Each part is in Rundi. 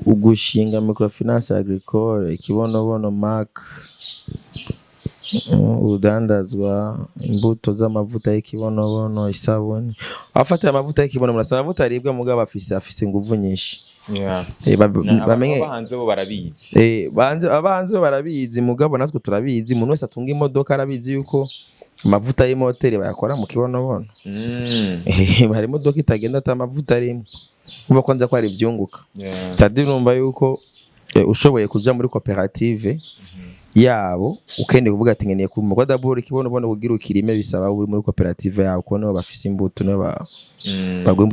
Ugushinga microfinance agricole Ikibonobono Mac, urudandazwa imbuto z'amavuta y'ikibonobono, isabuni. Abafata amavuta y'ikibonobono si amavuta aribwa, mugabo afise inguvu nyinshi. Bamenye Aba hanze bo barabizi. Banze, aba hanze bo barabizi, mugabo natwe turabizi. Umuntu wese atunga imodoka arabizi yuko amavuta y'imoteri bayakora mu kibonobono. Hari imodoka itagenda ata amavuta arimo. Uba kwanza ko hari ivyunguka. C'est-à-dire urumva yuko ushoboye kuja muri koperative yabo, ukende kuvuga ati nkeneye kurima, kwa d'abord ikibonobono kugira ukirime bisaba uri muri koperative yabo, kuko nibo bafise imbuto, nibo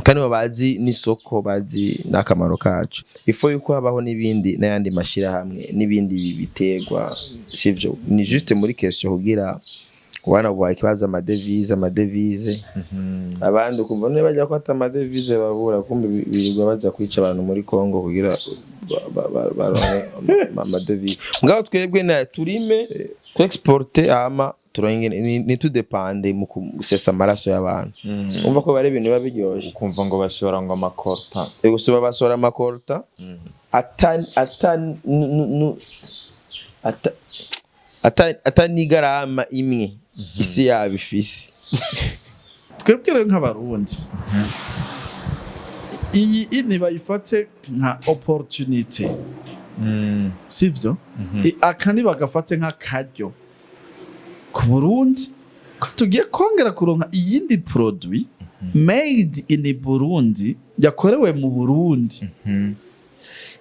kandi nibo bazi n'isoko, bazi n'akamaro kacu. Ifo yuko habaho n'ibindi n'ayandi mashirahamwe n'ibindi biterwa, sivyo? Ni juste muri question kugira wana bubaye ikibazo amadevize. Abandi ukumva none bajya kwata amadevize babura, kumbe birirwa baja kwica abantu muri Congo kugira baronke amadevize. Mugabo twebwe na turime, tu exporte, hama turonke, ntitudepande mu gusesa amaraso y'abantu. Umva ko bari ibintu biba biryoshe. Ukumva ngo bashora ngo amakorta. Gusa basora amakorta ata ata n'igarama imwe isi yabo ifise. Twebwe rero nk'Abarundi, iyi ntibayifate nka opportunité, sivyo? Aka ntibagafate nk'akaryo ku Burundi ko tugiye kongera kuronka iyindi produit made in Burundi, yakorewe mu Burundi,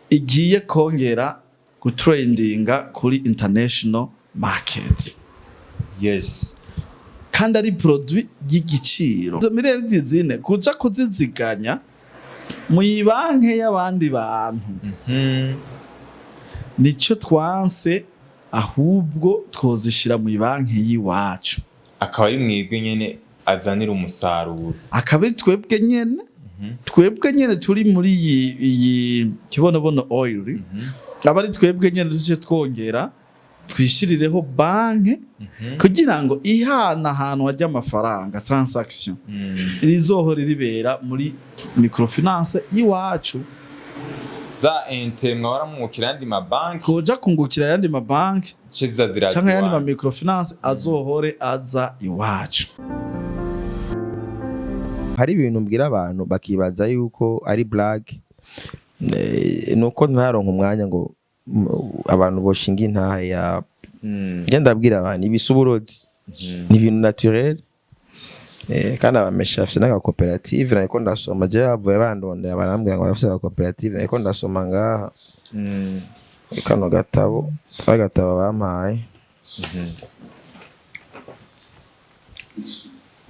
igiye kongera gutrendinga kuri international market kandi ari produit y'igiciro. Izo miliyari 4 kuja kuziziganya mu banki y'abandi bantu nico twanse, ahubwo twozishira mu banki y'iwacu. Akaba ari mwebwe nyene azanira umusaruro. Akaba ari twebwe nyene, twebwe nyene turi muri iyi Kibonobono Oil, aba ari twebwe nyene duce twongera twishirireho banki kugira ngo ihana ahantu hajya amafaranga, transaction rizohora ribera muri microfinance y'iwacu. Za intérêts mwahora mwungukira ayandi mabanki, twoja kungukira ayandi mabanki zice ziza ziraza canke ayandi ma iwanyu. microfinance azohore aza iwacu. Hari ibintu mbwira abantu bakibaza yuko ari blague. Nuko ntaronka umwanya ngo abantu boshinga intahe ya njye ndabwira abantu ibisa uburozi ni ibintu naturel. Kandi abamesha bafise n'agakoperative. Nariko ndasoma je, bavuye bandondera, barambwira ngo barafise agakoperative. Nariko ndasoma ngaha kano gatabo, agatabo bampaye,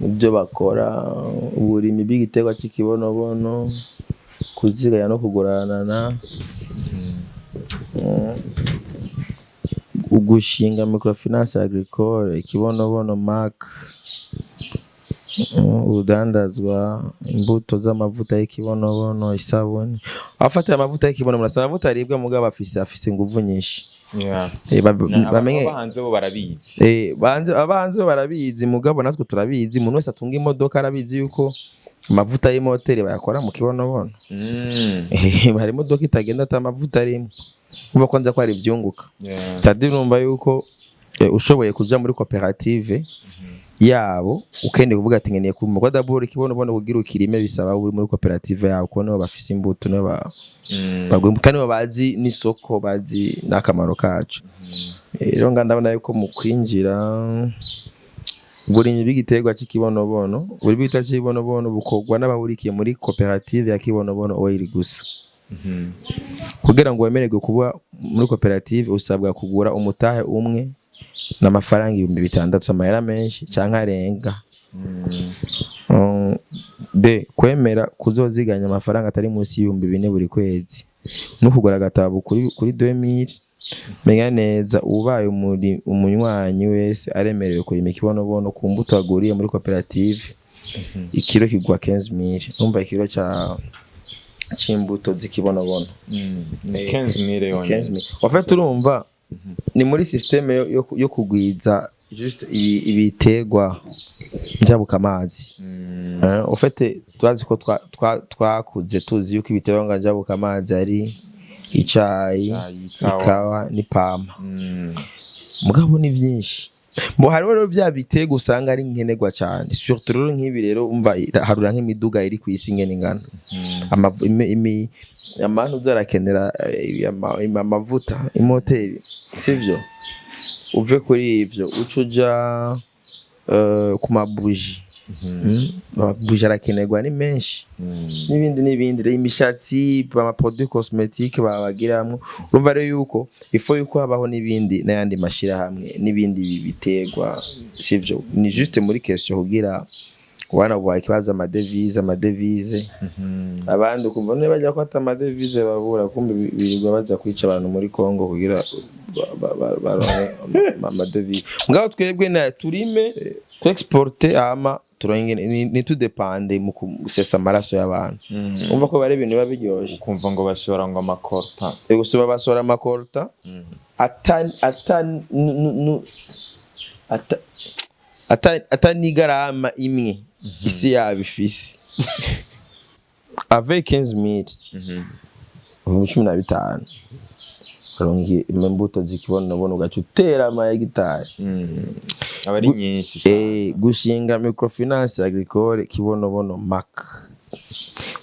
ibyo bakora: uburimyi bw'igiterwa cy'ikibonobono, kuziganya no kuguranana, ugushinga microfinance agricole Ikibonobono Mac, urudandazwa imbuto z'amavuta y'ikibonobono, isabuni. Abafata amavuta y'ikibonobono si amavuta aribwa, mugabo afise inguvu nyinshi. Bamenye Aba hanze bo barabizi. Banze, aba hanze bo barabizi, mugabo natwe turabizi. Umuntu wese atunga imodoka arabizi yuko amavuta y'imoteri bayakora mu kibonobono. Hari imodoka itagenda ata amavuta arimo. Uba kwanza ko hari ivyunguka. C'est-à-dire urumva yuko ushoboye kuja muri koperative yabo, ukende kuvuga ati nkeneye kurima, kwa d'abord ikibonobono kugira ukirime bisaba uri muri koperative yabo, kuko nibo bafise imbuto, nibo kandi nibo bazi n'isoko, bazi n'akamaro kacu. Rero nga ndabona yuko mu kwinjira uburimyi bw'igiterwa cy'ikibonobono, uburimyi bw'igiterwa cy'ikibonobono bukorwa n'abahurikiye muri koperative ya Kibonobono Oil gusa. Kugira ngo wemererwe kuba muri koperative, usabwa kugura umutahe umwe n'amafaranga 6000, amahera menshi canke arenga. De kwemera kuzoziganya amafaranga atari munsi y'4000 buri kwezi no kugura agatabo kuri 2000. Menya neza, ubaye umunywanyi wese aremerewe kurima ikibonobono ku mbuto aguriye muri koperative. Ikiro kigwa 15000. Numva ikiro ca c'imbuto z'ikibonobono. Ni 15 000 yonyene. 15 000. En fait urumva ni muri système yo kugwiza juste ibiterwa njabukamazi. En fait turazi ko twakuze tuzi yuko ibiterwa njabukamazi ari Icayi, Icayi, ikawa. Ikawa n'ipampa. Mugabo ni byinshi. Bo hariho rero bya biterwa usanga ari nkenerwa cyane, surtout rero nk'ibi rero, umva, harura nk'imiduga iri ku isi ingene ingana. Amantu arakenera amavuta imoteri, sivyo? Uve kuri ivyo, uca uja ku mabuji. Amabuji arakenerwa, ni menshi, n'ibindi n'ibindi rero, imishatsi, amaproduit cosmétique babagiramwo. Urumva rero yuko ifo yuko habaho n'ibindi n'ayandi mashirahamwe n'ibindi biterwa, sivyo? Ni juste muri question kugira wana buhaye ikibazo, amadevize, amadevize. Abandi ukumva none bajya kwata amadevize babura, kumbe birirwa baja kwica abantu muri Congo kugira baronke amadevize. Mugabo twebwe na turime, twexporte, hama turonke, ntitudepande mu gusesa amaraso y'abantu. Umva ko bari ibintu biba biryoshe. Ukumva ngo bashora ngo amacoltan. Gusa basora amacoltan ata ata nu- ata ata ata n'igarama imwe isi yabo ifise. Avec 15 000, 15,000, uronka imbuto z'ikibonobono, ugaca utera amahegitari. Aba ari nyinshi sana. Gushinga microfinance agricole Kibonobono MAC,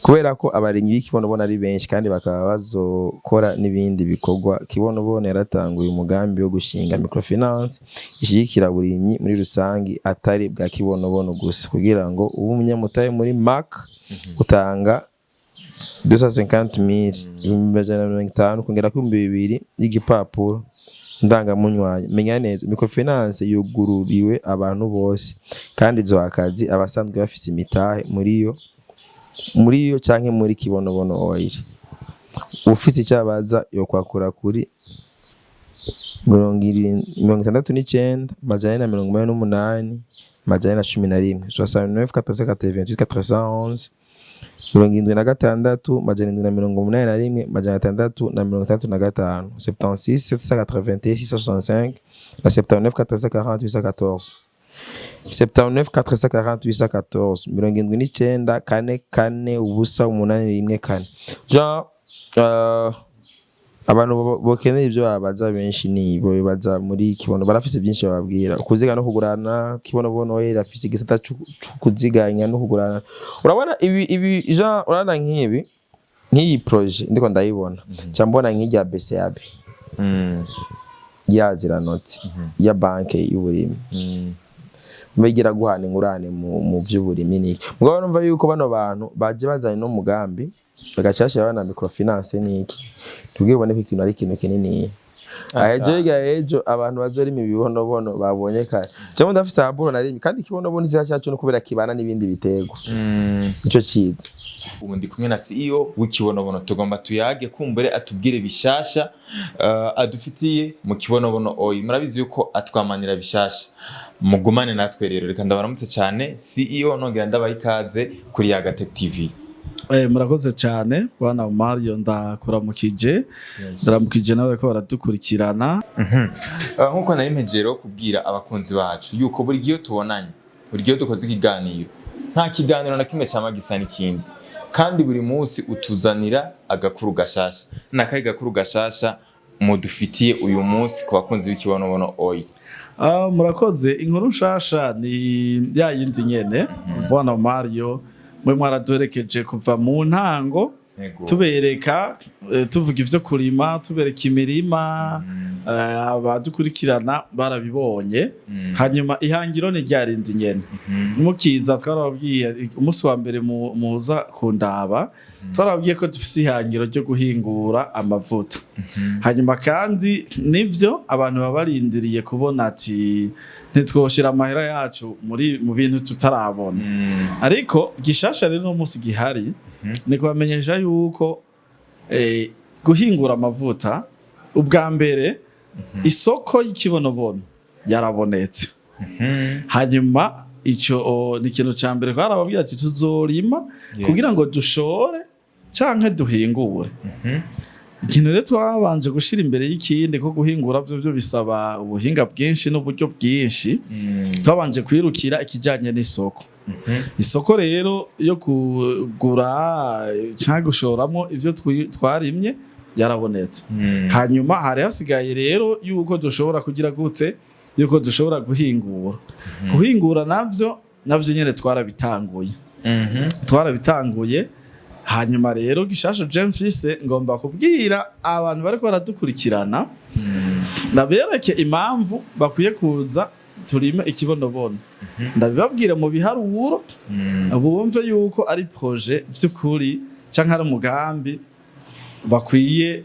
kubera ko abarimyi b'ikibonobono ari benshi kandi bakaba bazokora n'ibindi bikorwa, Kibonobono yaratanguye umugambi wo gushinga microfinance ishyigikira uburimyi muri rusangi, atari bwa Kibonobono gusa. Kugira ngo ube umunyamutahe muri MAC, utanga 250,000, 150,000, kongera ku 2000 y'igipapuro ndangamunywanyi. Menya neza, microfinance yugururiwe abantu bose kandi izoha akazi abasanzwe bafise imitahe muri yo canke muri Kibonobono Oil. Ufise icyo abaza yokwakura kuri 69 488 411, 69 488 411, 76 781 665, 76 781 665 na 79 440 814, 79 440 814, 79 4 4 0 8 1 4. Jean, abantu bokeneye ibyo babaza benshi ni bo bibaza muri Kibono, barafise byinshi bababwira. Kuziga no kugurana, Kibonobono irafise igisata co kuziganya no kugurana. Urabona ibi Jean, urabona nk'ibi, nk'iyi projet ndiko ndayibona, nca mbona nk'irya BCAB yaziranotse ya banke y'uburimyi, bigira guhana ingurane mu by'uburimyi niki. Mugabo numva yuko bano bantu baje bazanye no mugambi, bagaca bana microfinance niki, tubwibone ko ikintu ari ikintu kinini. Ejo, hirya ejo, abantu bazorima ibibonobono babonye kare. Cyangwa ndafise aburo narimye kandi ikibonobono izina cyacu no kubera kibana n'ibindi biterwa, nico ciza. Ubu ndi kumwe na CEO w'ikibonobono, tugomba tuyage, kumbure atubwire bishasha adufitiye mu Kibonobono Oil. Murabizi yuko atwamanira bishasha, mugumane natwe rero. Reka ndabaramutse cyane CEO, nongera ndabaha ikaze kuri Yaga Tech TV. Murakoze cyane bwana Mario, ndakuramukije, ndaramukije nawe ko baradukurikirana. Nkuko nari mpejero kubwira abakunzi bacu yuko buri gihe iyo tubonanye, buri gihe iyo dukoze ikiganiro, nta kiganiro na kimwe cyama gisa n'ikindi, kandi buri munsi utuzanira agakuru gashasha. N'akahe gakuru gashasha mudufitiye uyu munsi ku bakunzi b'Ikibonobono Oil? Ah, murakoze. Inkuru nshasha ni ya yindi nyene, bwana Mario, mwe mwaraduherekeje kuva mu ntango, tubereka, tuvuga ivyo kurima, tubereka imirima, abadukurikirana barabibonye. Hanyuma ihangiro ni rya rindi nyene. Mukiza twarababwiye umunsi wa mbere muza kundaba, twarababwiye ko dufise ihangiro ryo guhingura amavuta. Hanyuma kandi nivyo abantu baba barindiriye kubona, ati ntitwoshira amahera yacu muri mu bintu tutarabona. Ariko gishasha rero no munsi gihari ni kubamenyesha yuko guhingura amavuta, ubwa mbere isoko y'ikibonobono yarabonetse. Hanyuma ico ni ikintu ca mbere twarababwira ati tuzorima kugira ngo dushore canke duhingure. Ikintu rero twabanje gushira imbere y'ikindi, ko guhingura byo bisaba ubuhinga bwinshi n'uburyo bwinshi, twabanje kwirukira ikijanye n'isoko. Isoko rero yo kugura cyangwa gushoramo ivyo twarimye Yarabonetse. Hanyuma hari hasigaye rero yuko dushobora kugira gute, yuko dushobora guhingura. Guhingura navyo nyene twarabitanguye. Twarabitanguye. Hanyuma rero gishasha je mfise, ngomba kubwira abantu bariko baradukurikirana, ndabereke impamvu bakwiye kuza turime ikibonobono. Ndabibabwira mu biharuro, bumve yuko ari projet vy'ukuri canke ari umugambi bakwiye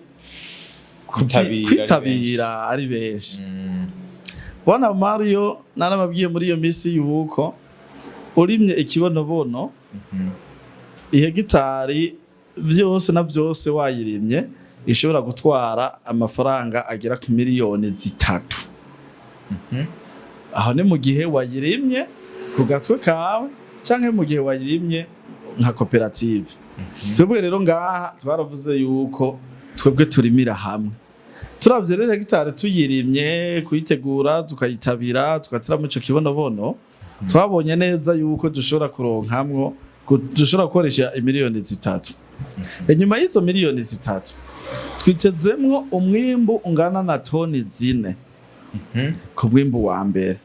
Kwitabira ari kwitabira ari benshi. Bwana Mario, narababwiye muri iyo misi yuko urimye ikibonobono, ihegitari vyose na vyose wayirimye, ishobora gutwara amafaranga agera ku miliyoni 3. Aho ni mu gihe wayirimye ku gatwe kawe canke mu gihe wayirimye nka koperative. Twebwe rero ngaha twaravuze yuko twebwe turimira hamwe. Turavye rero, hegitari tuyirimye, kuyitegura, tukayitabira, tugateramwo ico kibonobono, twabonye neza yuko dushobora kuronkamwo, dushobora gukoresha imiliyoni 3. Inyuma y'izo miliyoni 3 twitezemwo umwimbu ungana na toni 4 ku mwimbu wa mbere.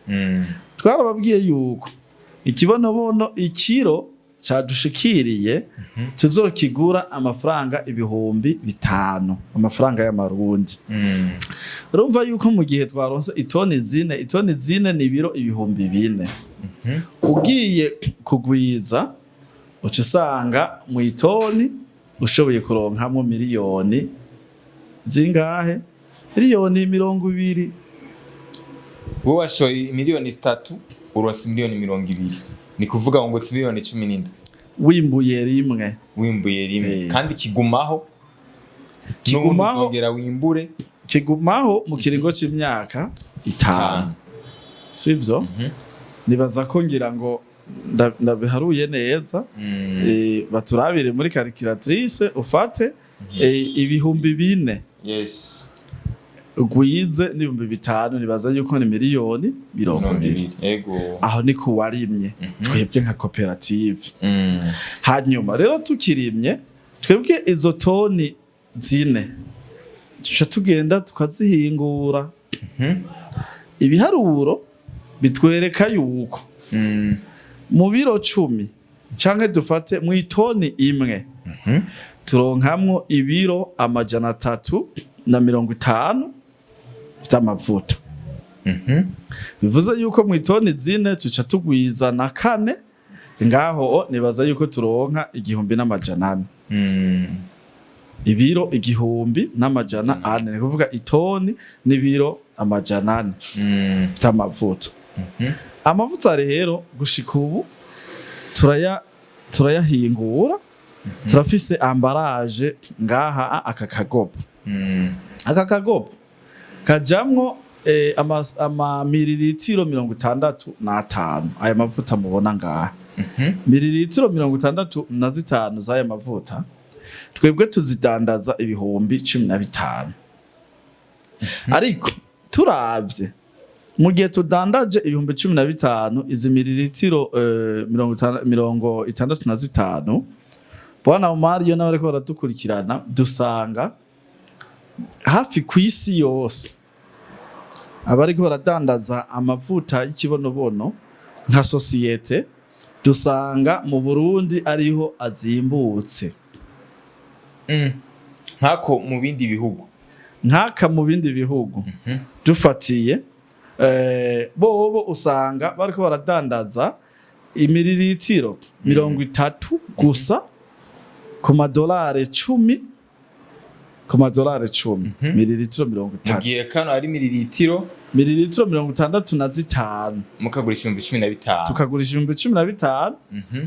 Twarababwiye yuko ikibonobono ikiro cadushikiriye tuzokigura amafaranga 5000, amafaranga y'amarundi. Urumva yuko mu gihe twaronse itoni 4, itoni 4 ni ibiro 4000. Ugiye kugwiza, uca usanga mu itoni ushoboye kuronkamwo miliyoni zingahe? Miliyoni 20. Wowe washoye miliyoni 3, uronse miliyoni 20, ni kuvuga ngo si miliyoni 17. Wimbuye rimwe. Wimbuye rimwe. Kandi kigumaho. Kigumaho. N'ubundi uzongera wimbure. Kigumaho mu kiringo c'imyaka 5. 5. Sivyo? Nibaza ko ngira ngo ndabiharuye neza. Baturabire muri calculatrice, ufate 4000 ugwize n'5000, nibaza yuko ni miliyoni mirongo mirongo ibiri. ibiri, yego. Aho ni ku warimye, twebwe nka koperative. Hanyuma rero tukirimye twebwe, izo toni 4 tuca tugenda tukazihingura. Ibiharuro bitwereka yuko mu biro 10, canke dufate mu itoni imwe, turonkamwo ibiro 350 vy'amavuta. Bivuze yuko mu itoni 4 tuca tugwiza na kane ngaho, nibaza yuko turonka 1400. Ibiro 1400, ni kuvuga itoni n'ibiro 400 vy'amavuta. Amavuta rero gushika ubu turayahingura, turafise emballage ngaha. Aka kagopo, aka kagopo kajamwo ama mililitiro 65. Aya mavuta mubona ngaha, mililitiro 65 z'aya mavuta, twebwe tuzidandaza 15,000. Ariko turavye, mu gihe tudandaje 15,000 izi mililitiro 65, bwana Omar, iyo nawe ariko baradukurikirana, dusanga hafi ku isi yose abariko baradandaza amavuta y'ikibonobono nka sosiyete, dusanga mu Burundi ariho azimbutse. Nkako mu bindi bihugu. Nk'aka mu bindi bihugu dufatiye, bobo usanga bariko baradandaza imililitiro 30 gusa ku madolari 10, ku madolari 10, mililitiro mirongo Mu itatu. gihe kano ari mililitiro Mililitiro 65. Mukagurisha 15,000. Tukagurisha 15,000.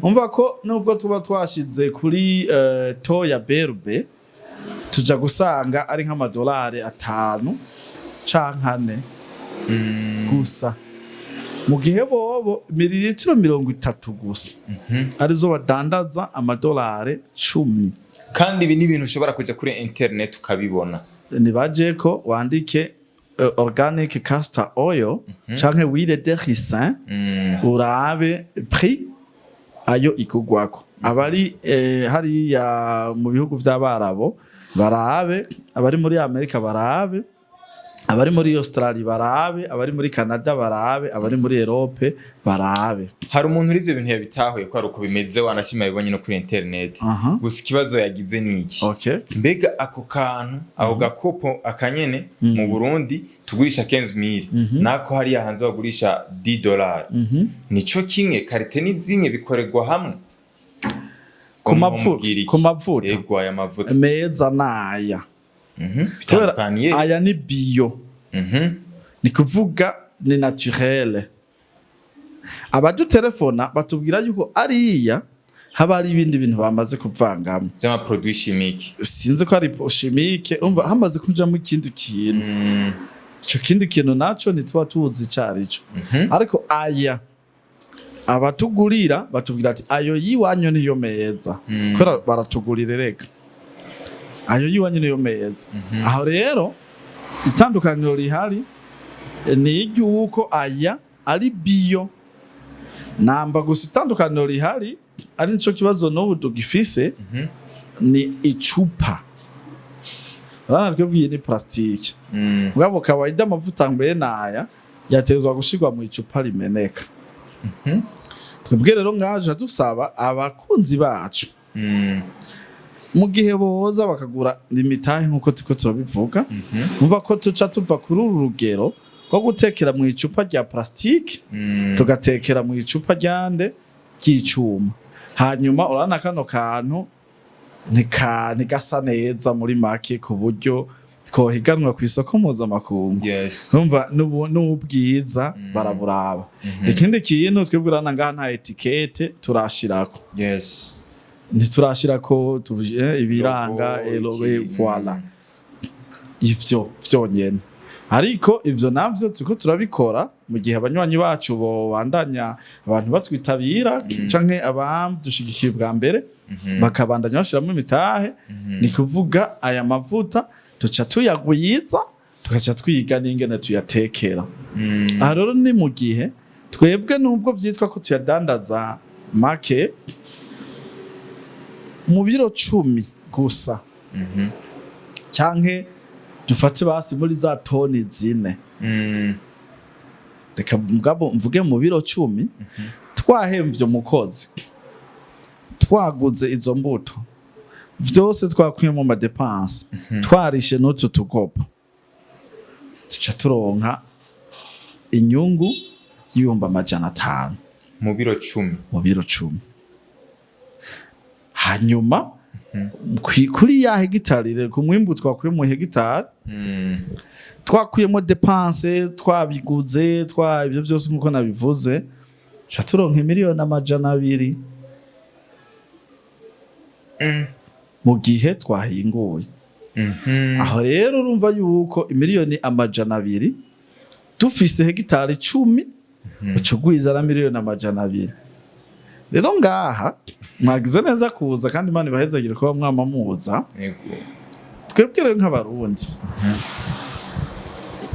Umva ko nubwo tuba twashize kuri taux ya BRB, tuja gusanga ari nk'amadolari 5 canke 4 gusa, mu gihe bobo mililitiro 30 gusa arizo badandaza amadolari 10. Kandi ibi ni ibintu ushobora kuja kuri internet ukabibona. Nibaje ko wandike organic castor oil canke huile de ricin, urabe prix ayo igugwako. Abari hariya mu bihugu vy'Abarabo. Barabe abari muri Amerika, barabe abari muri Australia, barabe abari muri Canada, barabe abari muri Europe, barabe. Hari umuntu uri ivyo bintu yabitahuye ko ari uko bimeze, wanashima yabibonye no kuri internet. Gusa ikibazo yagize ni iki: mbega ako kantu, ako gakopo akanyene mu Burundi tugurisha 15,000, nako hariya hanze bagurisha $10, nico kimwe? Qualité ni zimwe? Bikorerwa hamwe? Ku Mubwira iki? Ku mavuta? Yego, aya mavuta. Meza naya. Kubera Bitandukaniye? Aya ni bio, ni kuvuga ni naturel. Abadutelefona batubwira yuko ariya haba hari ibindi bintu bamaze kuvangamo. Vy'ama produits chimiques. Sinzi ko ari chimique, umva hamaze kujamo ikindi kintu. Ico kindi kintu naco ntituba tuzi ico arico. Ariko aya abatugurira batubwira ati ayo yiwanyu niyo meza. Kubera baratugurira, reka ayo yiwanyu niyo meza. Aho rero itandukaniro rihari ni iry'uko aya ari bio namba. Gusa itandukaniro rihari, ari nico kibazo n'ubu tugifise, ni icupa. Urabona twebwiye ni plastique. Mugabo kawaida amavuta mbere naya yategerezwa gushirwa mu icupa rimeneka. Twebwe rero ngaje dusaba abakunzi bacu, mu gihe boza bakagura imitahe nk'uko turiko turabivuga, umva ko tuca tuva kuri uru rugero rwo gutekera mu icupa rya plastique, tugatekera mu icupa ryande? Ry'icuma. Hanyuma urabona kano kantu ntigasa neza muri make ku buryo twohiganwa ku isoko mpuzamakungu. Numva n'ubwiza baraburaba. Ikindi kintu, twebwe urabona ngaha nta étiquette turashirako. Ntiturashirako ibiranga Logo, logo, iki, voilà. Ivyo vyonyene. Ariko ivyo navyo turiko turabikora mu gihe abanywanyi bacu bobandanya, abantu batwitabira canke abadushigikiye bwa mbere bakabandanya bashiramwo imitahe. Ni kuvuga aya mavuta tuca tuyagwiza, tugaca twiga n'ingene tuyatekera. Aha rero ni mu gihe twebwe, nubwo vyitwa ko tuyadandaza make, mu biro 10 gusa, canke dufate basi muri za toni 4, reka mugabo mvuge mu biro 10, twahemvye umukozi, twaguze izo mbuto, vyose twakuyemo ama dépenses, twarishe n'utu tugopo, tuca turonka inyungu y'500,000. Mu biro 10? Mu biro 10. Hanyuma kuri ya hegitari rero, ku mwimbu twakuye mu hegitari, twakuyemo dépenses, twabiguze, twa ibyo byose nkuko nabivuze, ca turonka 200,000,000 mu gihe twahinguye. Aho rero urumva yuko 200,000,000 dufise hegitari 10, uca ugwiza na 200,000,000. Rero ngaha mwagize neza kuza, kandi Imana ibahezagire kuba mwama muza. Twebwe rero nk'Abarundi,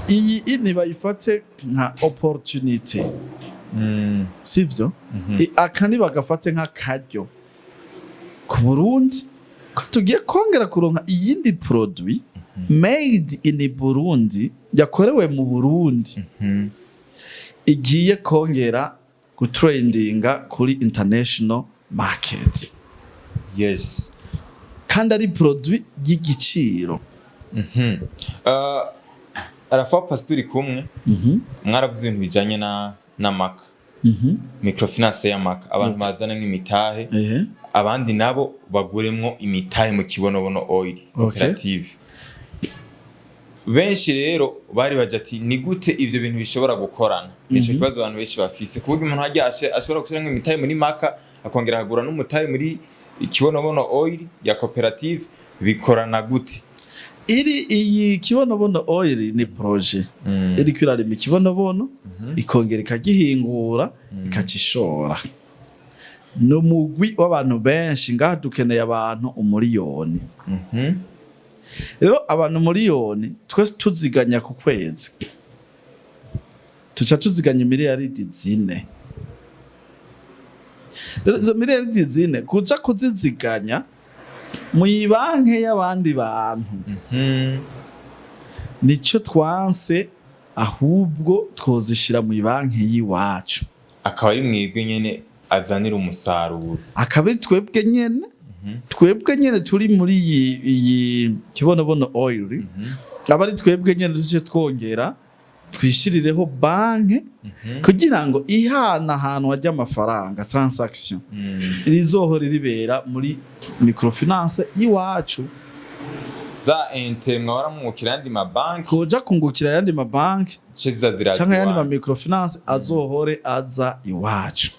iyi ini bayifate nka opportunité, sivyo? Aka ntibagafate nk'akaryo ku Burundi ko tugiye kongera kuronka iyindi produit made in Burundi, yakorewe mu Burundi, igiye kongera gutrendinga kuri international market, kandi ari produit y'igiciro. Arafa pasiteri kumwe, mwaravuze ibintu bijanye na maka, microfinance y'amaka, abantu bazana nk'imitahe, abandi nabo baguremwo imitahe mu Kibonobono Oil Cooperative. Benshi rero bari baje ati ni gute ivyo bintu bishobora gukorana? Nico kibazo abantu benshi bafise, kuburyo umuntu hajya ashobora gushiramwo imitahe muri maka, akongera akagura n'umutahe muri Kibonobono Oil ya koperative. Bikorana gute? Iri iyi Kibonobono Oil ni projet iriko irarima ikibonobono, ikongera ikagihingura, ikakishora. Ni umugwi w'abantu benshi. Ngaha dukeneye abantu 1,000,000. Rero abantu 1,000,000 twese tuziganya ku kwezi, tuca tuziganya 4 miliyaridi. Rero izo 4 miliyaridi kuja kuziziganya Mu banki y'abandi bantu. Nico twanse, ahubwo twozishira mu banki y'iwacu. Akaba ari mwebwe nyene azanira umusaruro. Akaba ari twebwe nyene turi muri iyi Kibonobono Oil, aba ari twebwe nyene duce twongera twishirireho banki kugira ngo ihana ahantu hajya amafaranga, transaction rizohora ribera muri microfinance y'iwacu. Za intérêts mwahora mwungukira ayandi mabanki, twoja kungukira ayandi mabanki zice ziza ziraza canke ayandi ma iwanyu. microfinance azohore aza iwacu.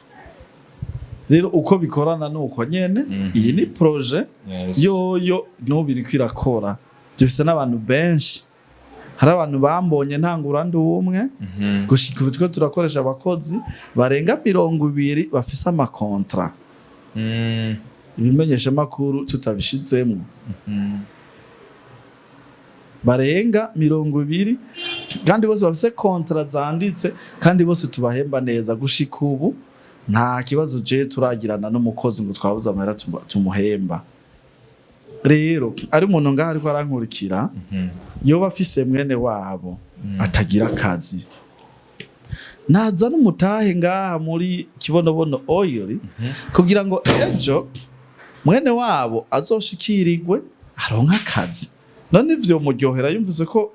Rero uko bikorana nuko nyene. Iyi ni projet yoyo n'ubu iriko irakora, dufise n'abantu benshi. Hari abantu bambonye ntangura ndi umwe, gushika ubu turiko turakoresha abakozi barenga 20 bafise ama contrats. Ibimenyeshamakuru tutabishizemwo, barenga 20, kandi bose bafise contrats zanditse, kandi bose tubahemba neza. Gushika ubu nta kibazo je turagirana n'umukozi ngo twabuze amahera tumuhemba. Rero ari umuntu ngaho ariko arankurikira, yoba afise mwene wabo atagira akazi, naza n'umutahe ngaha muri Kibonobono Oil, kugira ngo ejo mwene wabo azoshikirirwe aronke akazi. None ivyo muryohera yumvise ko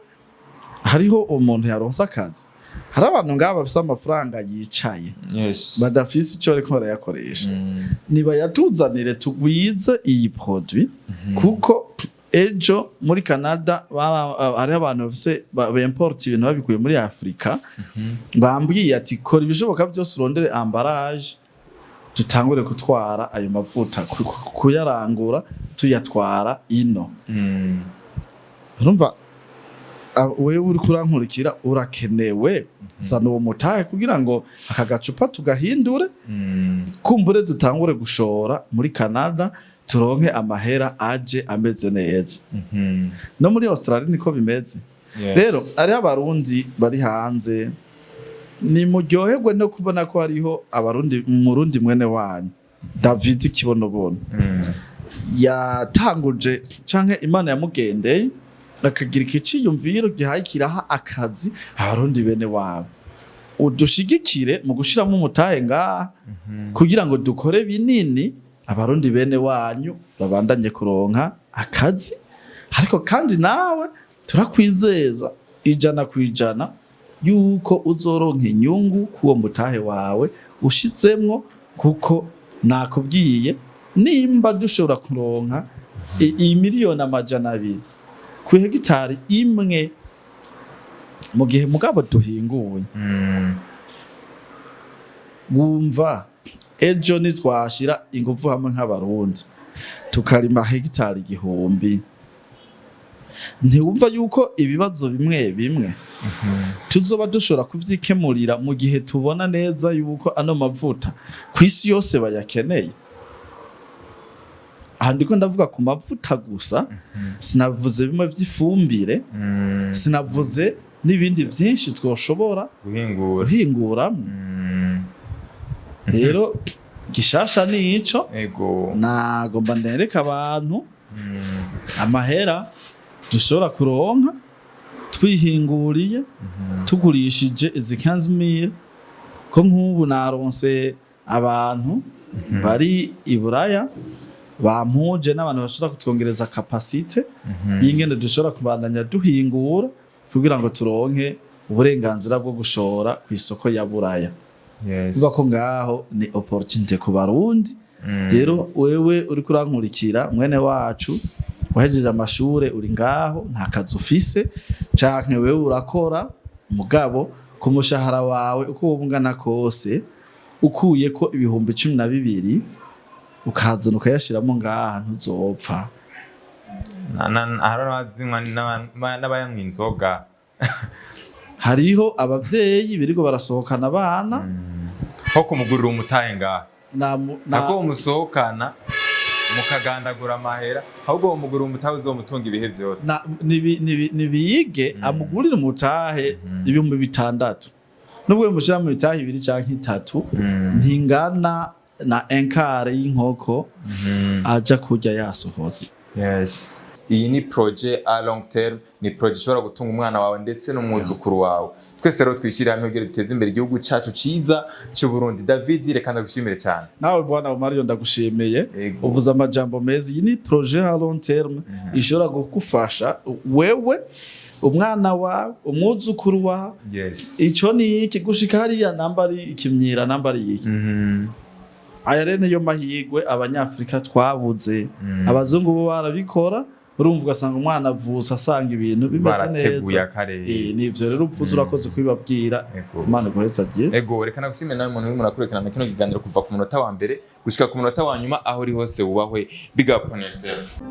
hariho umuntu yaronse akazi? Hari abantu ngaha bafise amafaranga yicaye, badafise ico bariko barayakoresha. Nibayatuzanire tugwize iyi produit, kuko ejo muri Canada hariho abantu bafise bimporta ibintu babikuye muri Afrika. Bambwiye ati: "Kora ibishoboka byose urondere emballage, dutangure gutwara ayo mavuta, kuyarangura tuyatwara ino." Urumva, wewe uriko urankurikira urakenewe. Zana uwo mutahe kugira ngo aka gacupa tugahindure, kumbure dutangure gushora muri Canada, turonke amahera aje ameze neza. No muri Australia niko bimeze. Rero ariho Abarundi bari hanze, ni muryoherwe no kubona ko hariho Abarundi, Murundi mwene wanyu David Kibonobono yatanguje, canke Imana yamugendeye akagira ikiciyumviro gihaye kiraha akazi Abarundi bene wabo. Udushigikire mu gushiramo umutahe ngaha kugira ngo dukore binini, Abarundi bene wanyu babandanye kuronka akazi. Ariko kandi nawe turakwizeza 100% yuko uzoronka inyungu k'uwo mutahe wawe ushizemwo, kuko nakubwiye, nimba dushobora kuronka iyi 200 miliyoni ku hegitari imwe, mu gihe mugabo duhinguye, wumva ejo nitwashira ingufu hamwe nk'Abarundi tukarima hegitari 1000, ntiwumva yuko ibibazo bimwe bimwe tuzoba dushobora kuvyikemurira, mu gihe tubona neza yuko ano mavuta ku isi yose bayakeneye? Aha ndiko ndavuga ku mavuta gusa, sinavuze bimwe vy'ifumbire, sinavuze n'ibindi vyinshi twoshobora guhingura, guhinguramo. Rero gishasha ni ico. Nagomba ndereka abantu amahera dushobora kuronka twihinguriye, tugurishije izi 15,000, ko nk'ubu naronse abantu bari i Buraya bampuje n'abantu bashobora kutwongereza capacité y'ingene dushobora kubandanya duhingura kugira ngo turonke uburenganzira bwo gushora ku isoko ya Buraya. Bivuga ko ngaho ni opportunité ku Barundi. Rero wewe uriko urankurikira, mwene wacu wahejeje amashure, uri ngaho nta kazi ufise, canke wewe urakora mugabo ku mushahara wawe uko woba ungana kose, ukuye ko 12,000 ukazana ukayashiramo ngaha, ntuzopfa. Hari n'abazinywa n'abayanywa inzoga. Hariho abavyeyi biriko barasohokana abana. Nko kumugurira umutahe ngaha, ntabwo umusohokana mukagandagura amahera, ahubwo wamugurira umutahe uzomutunga ibihe vyose. Nibiyige amugurire umutahe 6000, nubwo bimushira mu mitahe ibiri canke itatu, ntingana. na un quart y'inkoko aja kurya yasohotse. Yes. Iyi ni projet à long terme, ni projet ishobora gutunga umwana wawe ndetse n'umwuzukuru wawe. Twese rero twishyire hamwe kugira duteze imbere igihugu cacu ciza cy'u Burundi. David, reka ndagushimire cyane. Nawe bwana Mario, ndagushimiye. Yego. Uvuze amajambo meza. Iyi ni projet à long terme ishobora kugufasha wewe, umwana wawe, umwuzukuru wawe. Ico ni iki gushika hariya, namba ari ikimyira, namba ari iki. Aya rero niyo mahirwe Abanyafrika twabuze. Abazungu bo barabikora. Urumva, ugasanga umwana avutse asanga ibintu bimeze Barateguye neza. akarere. Nivyo rero uvuze, urakoze kubibabwira. Yego. Imana iguhezagiye. Ego, reka nagushimire nawe muntu urimo urakurikirana kino kiganiro kuva ku munota wa mbere gushika ku munota wa nyuma. Aho uri hose wubahwe. Big up on yourself.